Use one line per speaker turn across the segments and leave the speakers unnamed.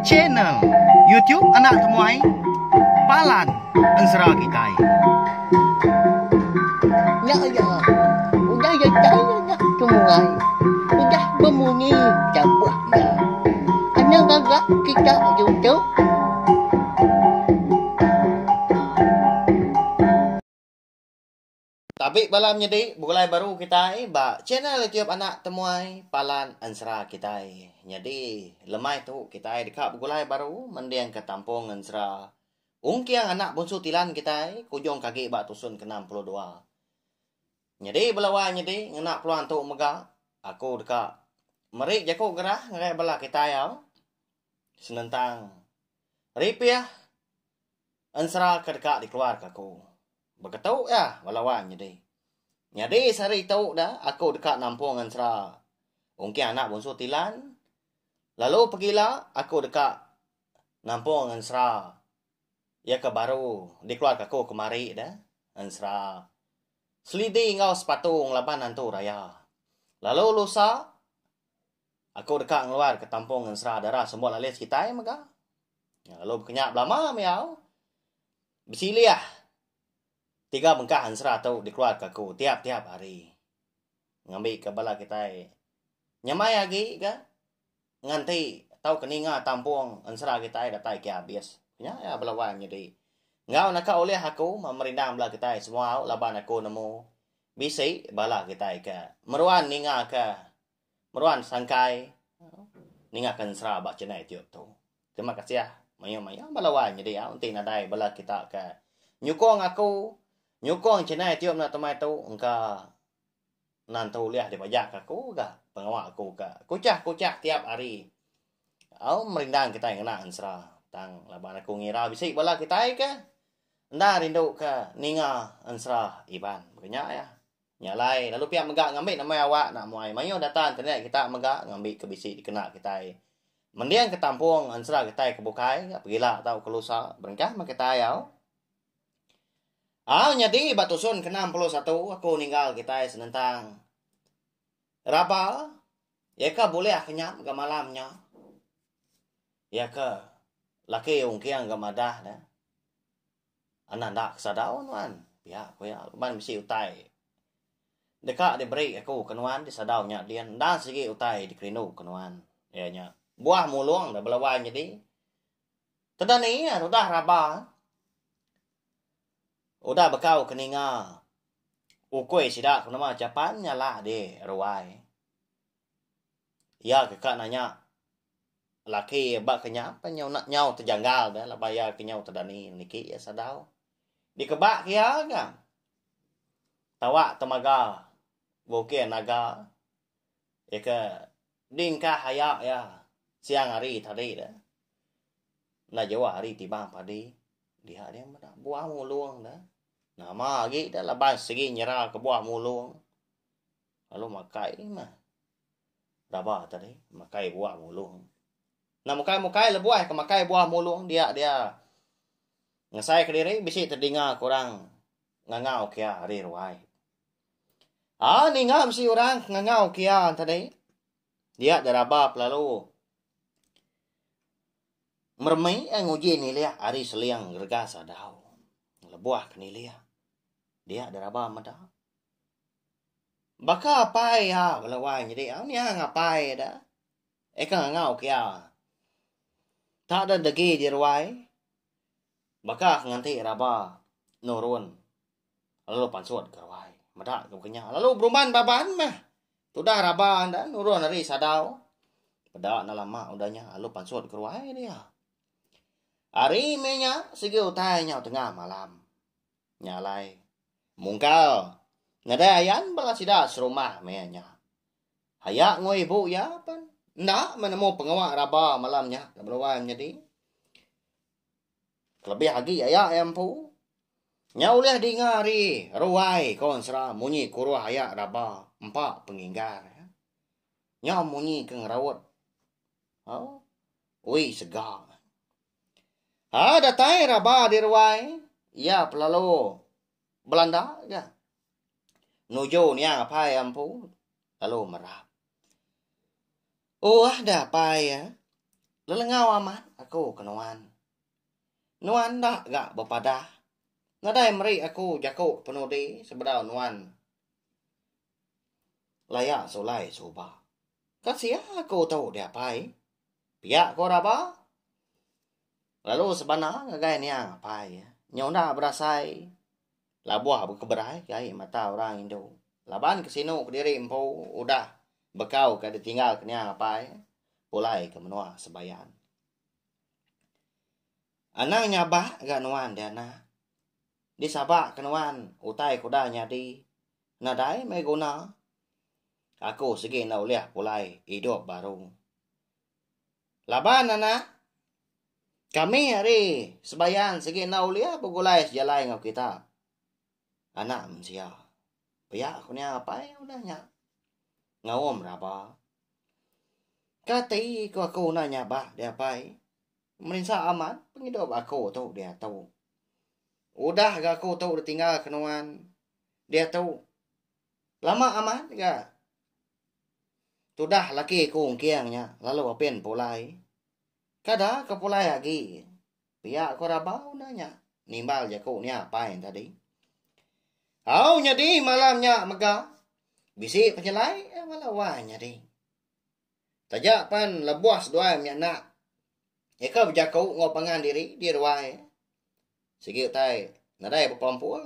Channel YouTube Anak Temuai Palan Ensera Kitai.
Nya iya. Udah iya tai anak temuai. Udah bemunyi tabuh iya. Anang gaga kita ditu.
Tabi bala menyedi begulai baru kitai ba channel YouTube Anak Temuai Palan Ensera kitai. Nyadi lemai tu kitai deka begulai baru mendingka tampung ensera Ungking Anak Bunsu Tilan kitai ke ujung ke agi ba tusun ke 62. Nyadi bala wai nyedi ngena peluang tu mega aku deka meri jaku gerah ngagai bala kitai au senentang ripih ensera ke deka dikeluarka aku. Beketu iya bala wang nyadi. Nyadi sehari tu da aku deka nampung ensera Ungking anak Bunsu Tilan lalu pegila aku deka nampung ensera iya ke baru dikeluarka aku kemari da ensera Selidi enggau Sepatu ngelaban Antu Raya. Lalu lusa aku deka ngeluarka tampung ensera Dara Sumbok Lalis kitai mega. Lalu bekenya belama miau. Besilih tiga bengkah ensera tu dikeluarka aku tiap-tiap hari. Ngambika bala kitai nyamai agi ga nganti tauka ninga tampung ensera kitai datai ke abis. Nya iya bala wang nyadi. Enggau naka ulih aku merindang bala kitai semua laban aku nemu bisi bala kitai ke meruan ninga ke meruan sangkai ninga ke ensera ba channel YouTube tu. Terima kasih mayuh-mayuh bala wai nyadi au enti nadai bala kita ke nyukung aku nyukung channel YouTube enda temai tu engka nan tu ulih dipajak aku ga pengawa aku ke kuchah-kuchah tiap hari au merindang kitai ngena ensera tang laban aku ngira bisi bala kitai ke enda rindu ke ninga ensera Iban. Baka nya iya. Nya alai, lalu pia mega ngambi nemai awak nak muai mayuh data internet kita mega ngambi ke bisi dikena kitai mending ke tampung ensera kitai ke bukai ga pegila tauka lusa berengkah meh kitai au. Au nyadi ba tusun ke 61 aku ninggal kitai senentang raba iya ke bulih kenyap ga malam nya. Iya ke laki ungking ga madah ne. Anak enda ke sadau nuan, pia ku iya laban bisi utai deka diberi aku ke nuan di sadau nya din endang sigi utai dikerindu ke nuan iya nya buah mulung da bala wai nyadi. Teda ni iya udah raba udah bekau ke ninga ukui sida ke nama chapan nyala di ruai. Iya ke ka nanya Laki ba ke nya pan nyau nyau tejanggal da laban iya ke nyau tedani niki iya sadau. Dikeba ke iya ga. Tawa temaga bukir naga iya ke dingkah aya iya siang hari tadi da. Enda jauh ari tibang padi dia dia meda buah mulung da. Nama agi da laban sigi nyera ke buah mulung lalu makai mah. Raba tadi makai buah mulung. Enda mukai-mukai lebuh ke makai buah mulung dia dia ngesai kediri bisi tedinga ke orang ngangau ke iya ari ruai. Aa ninga bisi orang ngangau ke iya tadi dia deraba pelalu meremi iya nguji nilih ari seling gerega sadau. Lebuh ke nilih dia deraba meda. Baka apai iya bala wai nyadi au nia ngapai da. Eka ngangau ke iya. Tak da degi di ruai baka ke nganti raba nurun lalu pansut ke ruai. Meda ke baka nya lalu berumban baban meh tudah raba enda nurun ari sadau. Peda enda lama udah nya lalu pansut ke ruai dia. Ari meh nya sigi utai nyau tengah malam. Nya alai, mungkal nadai ayan bala sida serumah maya nya. Aya enggau ibu iya pan enda meh nemu pengawa raba malam nya laban wai menyadi. Kelebih agi aya iya empu. Nya ulih dinga ari ruai ko ensera munyi kuruh aya raba empa penginggar. Nya munyi ke ngeraut. Au. Ui sega. Ha datai raba di ruai iya pelalu belanda ga. Nuju niang apai iya empu lalu merap. Uah deh apai iya. Lelengau amat aku ke nuan. Nuan enda ga bepadah. Nadai meri aku jaku penudi sebedau nuan laya sulai suba. Kasih aku tu deh apai. Pia ko Raba. Lalu sebana ngagai niang apai iya. Nyau enda berasai labuh bekeberai ai mata orang indu. Laban ke sinu kediri empu udah bekau ke ditinggal ke niang apai pulai ke menua Sebayan. Anang nyabak ga nuan deh anak. Disabak ke nuan utai ke udah nyadi nadai meh guna. Aku sigi enda ulih pulai idup baru. Laban anak, kami ari Sebayan sigi enda ulih begulai sejalai enggau kita. Anak mensia. Pia ku nya apai udah nya. Ngaum raba. Kati ku aku enda nyabak deh apai. Merinsa amat pengidup aku tu diatu. Udah ga aku tu ditinggal ke nuan diatu. Lama amat ga tudah laki aku ungking nya lalu apin pulai. Kada ke pulai agi pia ku Rabau enda nya nimbal jaku nya apai tadi. Au nyadi malam nya mega bisi penyelai bala wai nyadi. Taja pan lebuh seduai menyanak ika bejaku enggau pangan diri di ruai sigi utai nadai bepampul.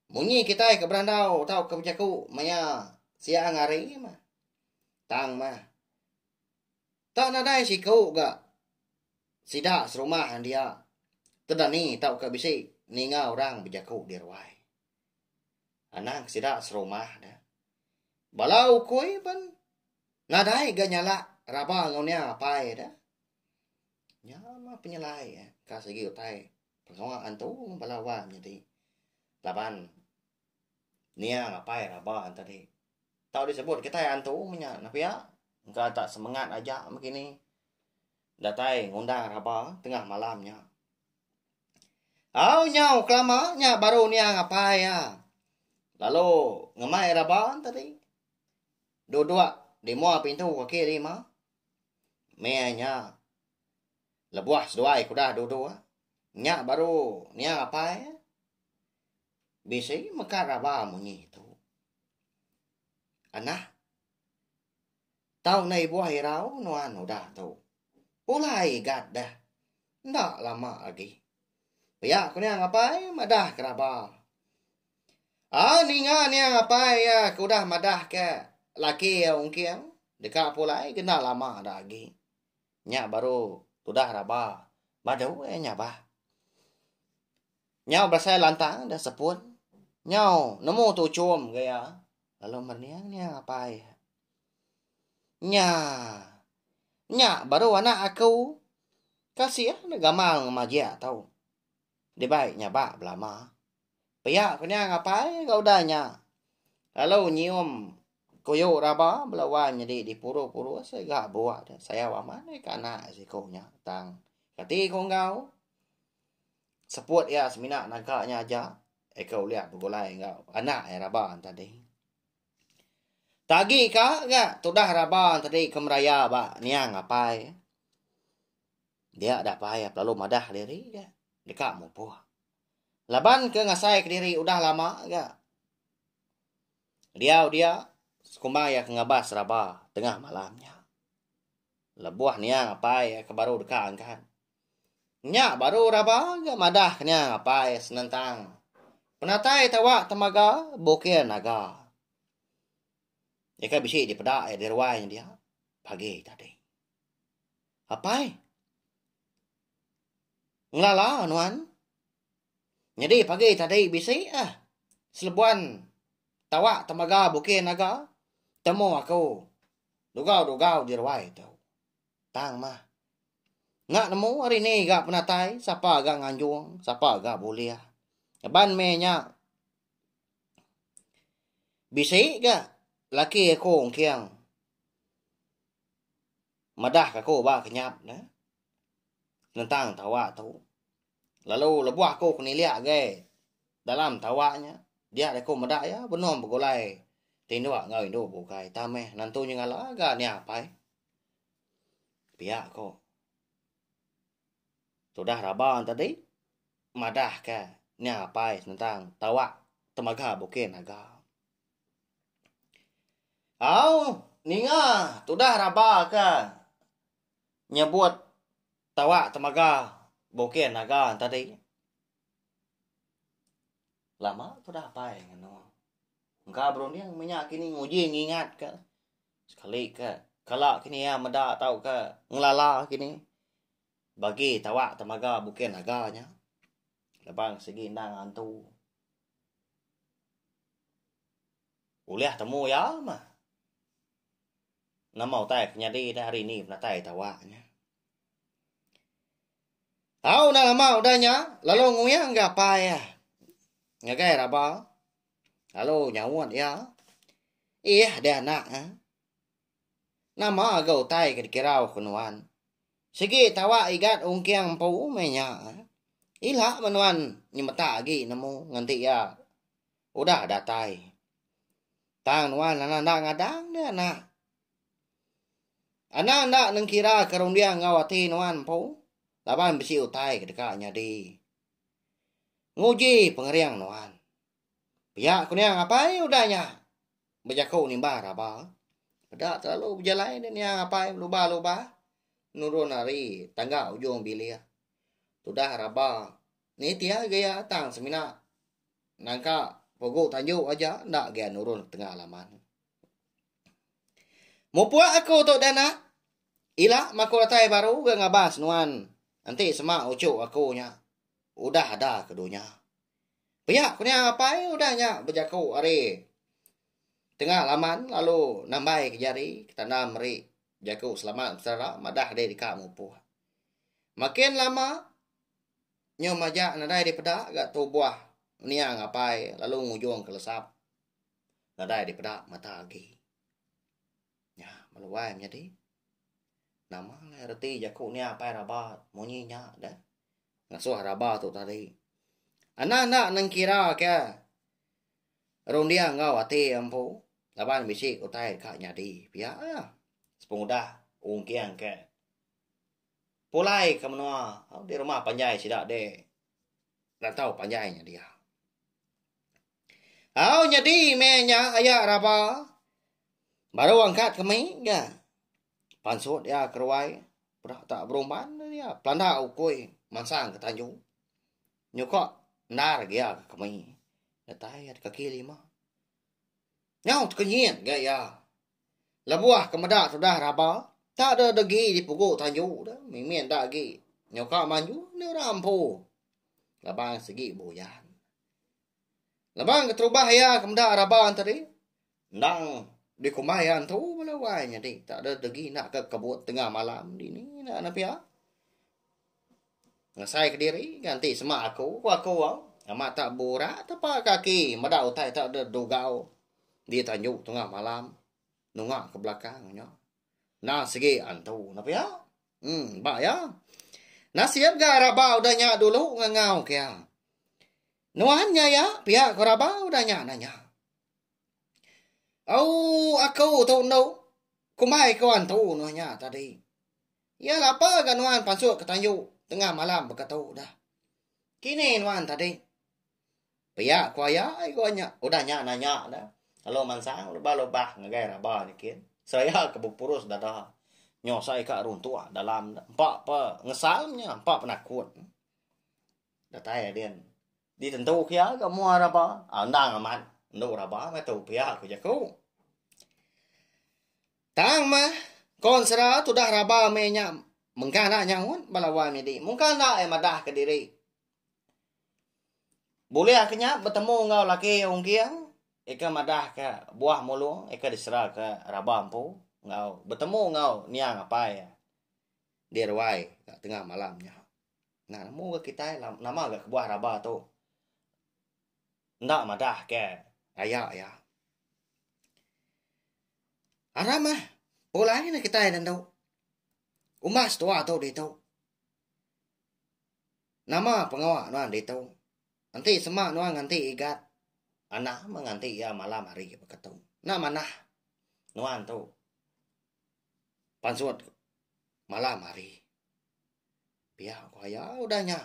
Munyi kitai ke berandau tauka bejaku maya siang hari mah. Tang mah tak nadai siku ga sida serumah dia tedani tauka bisi ninga orang bejaku di ruai. Anang sida serumah da. Bala ukui pen nadai ga nyala raba enggau nia apai da. Nya mah penyelai ka sigi utai pengawa antu bala wang nyadi laban nia apai raba tadi. Tau disebut kitai antu meh nya ne pia engka tak semengat aja meh kini datai ngundang raba tengah malam nya. Au nyau kelama nya baru niang apai iya. Lalu ngemai raban tadi. Duduk di mua pintu kaki lima. Meh nya lebuh seduai ke udah duduk nya baru niang apai iya. Bisi meka raba munyi tu. Anak tau enda ibuh irau nuan udah tu. Pulai gat deh. Enda lama agi. Pia ku niang apai madah ke raba. Aa ninga niang apai iya ke udah madah ke laki iya ungking deka pulai ke enda lama da agi. Nya baru tudah raba badu iya nyabah. Nyau berasai lantang da seput. Nyau nemu tuchum ga iya lalu merening niang apai iya. Nya. Nya baru anak aku. Kasih ne gamal ngemajik tu. Dibai nyabak belama. Pia ku niang apai ga udah nya. Lalu nyium kuyu raba bala wang nyadi dipuru-puru siga buk deh. Sayau amat deh ka anak siku nya. Tang kati ku enggau. Seput iya semina nangka nya aja. Eka ulih begulai enggau anak iya raba tadi. Tagi ka ga tudah raban tadi ke meraya ba niang apai. Dia da apai lalu madah diri ga deka mupuk. Laban ke ngasai kediri udah lama ga diau dia sekumbang iya ke ngabas raba tengah malam nya. Lebuh niang apai ke baru deka angkat. Nya baru raba ga madah ke niang apai senentang penatai tawa temaga bukir naga. Ika bisi dipeda iya di ruai nya dia pagi tadi. Apai. Ngelala nuan. Nyadi pagi tadi bisi ah selebuan tawa temaga bukit naga temu aku dugau-dugau di ruai tu. Tang mah. Enda nemu hari ni ga penatai sapa ga nganjung sapa ga bulih. Laban meh nya Bisi ga laki aku ungking madah ka aku ba kenyap ne nentang tawa tu. Lalu lebuh aku ke nilik agi dalam tawa nya dia aku meda iya benung begulai tinduk enggau indu bukai. Tang meh nentu nyengala ga nya apai. Pia ko. Tudah raban tadi madahka nya apai senentang tawak temaga Bukit Naga. Au ninga tudah raba ke nyebut tawak temaga Bukit Naga tadi. Lama tudah apai nganu. Engka berunding menya kini nguji ngingatka Sekali ke kala kini iya meda tauka ngelala kini bagi tawak temaga Bukit Naga nya. Laban sigi endang antu. Ulih temu iya mah. Nama utai ke nyadi dah hari ni penatai tawak nya. Au enda lama udah nya lalu nguyang ga apai iya ngagai raba lalu nyaut iya ih deh anak eh. Nama ga utai ke dikirau ke nuan. Sigi tawa igat ungking empu meh nya. Ila meh nuan nyemetak agi nemu nganti iya udah datai. Tang nuan enda ngadang deh anak. Anang enda nengkira ke runding enggau ati nuan empu laban bisi utai ke deka nyadi. Nguji pengering nuan. Pia ku niang apai udah nya bejaku nimba raba. Peda terlalu bejalai deh niang apai belubah-lubah nurun ari tangga ujung bilik. Tudah raba nitih agi iya tang semina nangka pugu tanju aja enda agi iya nurun ke tengah laman. Mupuk aku tu deh nak. Ila maku datai baru ga ngabas nuan enti sema uchu aku nya udah ada ke dunya. Pia ku nya apai udah nya bejaku ari tengah laman lalu nambai ke jari ke tanda meri jaku selamat beserara madah deh deka mupuk. Makin lama nyu majak nadai dipeda ga tubuh niang apai lalu ngujung ke lesap. Nadai dipeda mata agi. Nya meluai menyadi. Nama alai reti jaku nia apai raba munyi nya deh. Ngasuh raba tu tadi. Anang enda nengkira ke runding enggau ati empu laban bisi utai deka nyadi pia iya. Sepengudah ungking ke pulai ke menua di rumah panjai sida deh rantau panjai nya dia. Au nyadi meh nya aya raba. Baru angkat kemi ga. Pansut iya ke ruai peda tak berumban iya pelanda ukui mansang ke tanju. Nyuka endar gia ke kemi datai iya kaki lima. Nyau tekenyit ga iya. Lebuh ke meda tudah raba tak ada degi dipugu tanju da mimit da agi nyuka manju enda orang empu. Laban sigi buyan. Laban keterubah iya ke meda raban tadi, endang dikumbai iya entu bala wai nyadi tak ada degi enda ke kebut tengah malam dini enda ne pia. Ngasai kediri nganti sema aku ku aku au amat tak burak tepa kaki meda utai tak ada dugau di tanju tengah malam nunga ke belakang nya. Endang sigi antu ne pia. Em ba iya. Nasib ga raba udah nya dulu ngangau ke iya. Nuan nya iya pia ko raba udah nya nanya. Au aku tu endu kumbai ko antu nuh nya tadi. Iya lapa ga nuan pansut ke tanju tengah malam baka tu dah. Kini nuan tadi. Pia ko aya ai ko nya udah nya nanya dah lalu mansang lubah-lubah ngagai raba nyikin seraya ke bepurus dada nyo sai ka runtuh dalam empa pe ngesal nya empa penakut. Datai adin. Ditentu ke iya ga mua raba. Endang amat endu raba meh tu pia ku jaku. Tang meh konsera tudah raba meh nya mengkang enda nyaut bala wai menyadi. Mungkang enda iya madah ke diri. Bulih ke nya betemu enggau laki Ungking ika madah ke buah mulung ika disera ke raba empu enggau betemu enggau niang apai iya di ruai ka tengah malam nya. Nah nemu ga kitai nama ga kebuah raba tu enda madah ke aya iya. Aram ah pulai ne kitai nendu umbas tua tu ditu. Nama pengawa nuan ditu enti sema nuan nganti igat anak meh nganti iya malam hari baka tu. Enda manah nuan tu pansut. Malam hari. Pia ku aya udah nya.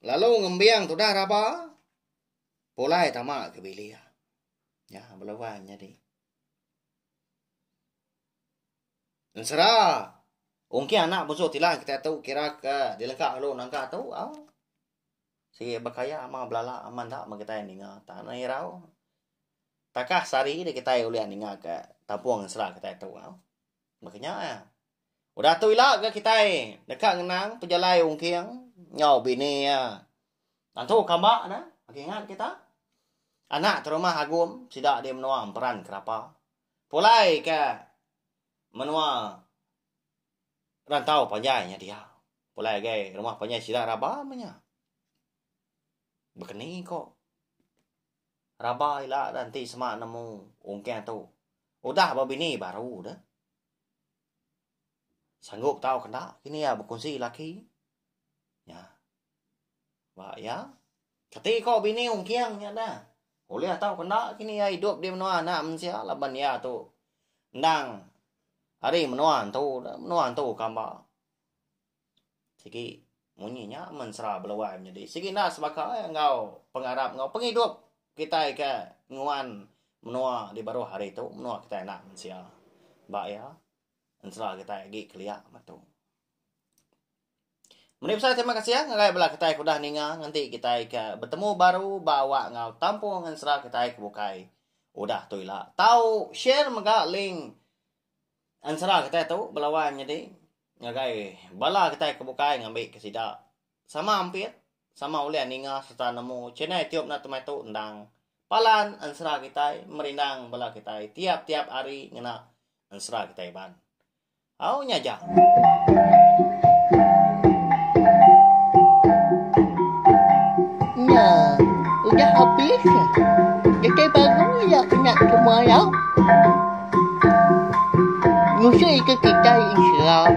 Lalu ngembing tudah raba pulai tama ke bilik. Nya bala wang nyadi. Ensera ungking anak busu tilang kitai tu kira ke dilengka lalu nangka tu au. Sigi bekaya ama belala ama enda meh kitai ninga tak anu irau. Takah sehari deh kitai ulih ninga ke tampung ensera kitai tu au. Baka nya iya. Udah tu ila ga kitai deka ngenang pejalai Ungking enggau bini iya. Antu kamba ne, agi ingat kita. Anak terumah Agum sida di menua Emperan Kerapa. Pulai ke menua rantau panjai nya dia. Pulai agai rumah panjai sida raba meh nya. Bekeni ko. Raba ila da enti sema nemu Ungking tu udah bebini baru deh. Sanggup tau ke enda kini iya bekunsi laki. Nya. Ba iya. Kati ko bini Ungking nya dah. Ulih tau ke enda kini iya idup di menua anak mensia laban iya tu endang ari menua entu dah, menua entu kamba. Sigi munyi nya mensera beluai menyadi. Sigi enda sebaka enggau pengarap enggau pengidup kitai ke nguan menua di baruh hari tu, menua kitai anak mensia. Ba iya, ensera kitai agi kelia metu. Meri besai terima kasih ngagai bala kitai ke udah ninga nganti kitai ke betemu baru ba awak enggau tampung ensera kitai ke bukai udah tu ila. Tau share mega link Ensera kitai tu belawan nyadi ngagai bala kitai ke bukai ngambi ke sida sama ampit sama ulih ninga sereta nemu channel youtube enda temai tu endang palan ensera kitai merindang bala kitai tiap tiap hari ngena ensera kitai Iban. Au nya aja.
Nya udah abis datai baru ila kena kemarau. Nusui ke kitai ensera.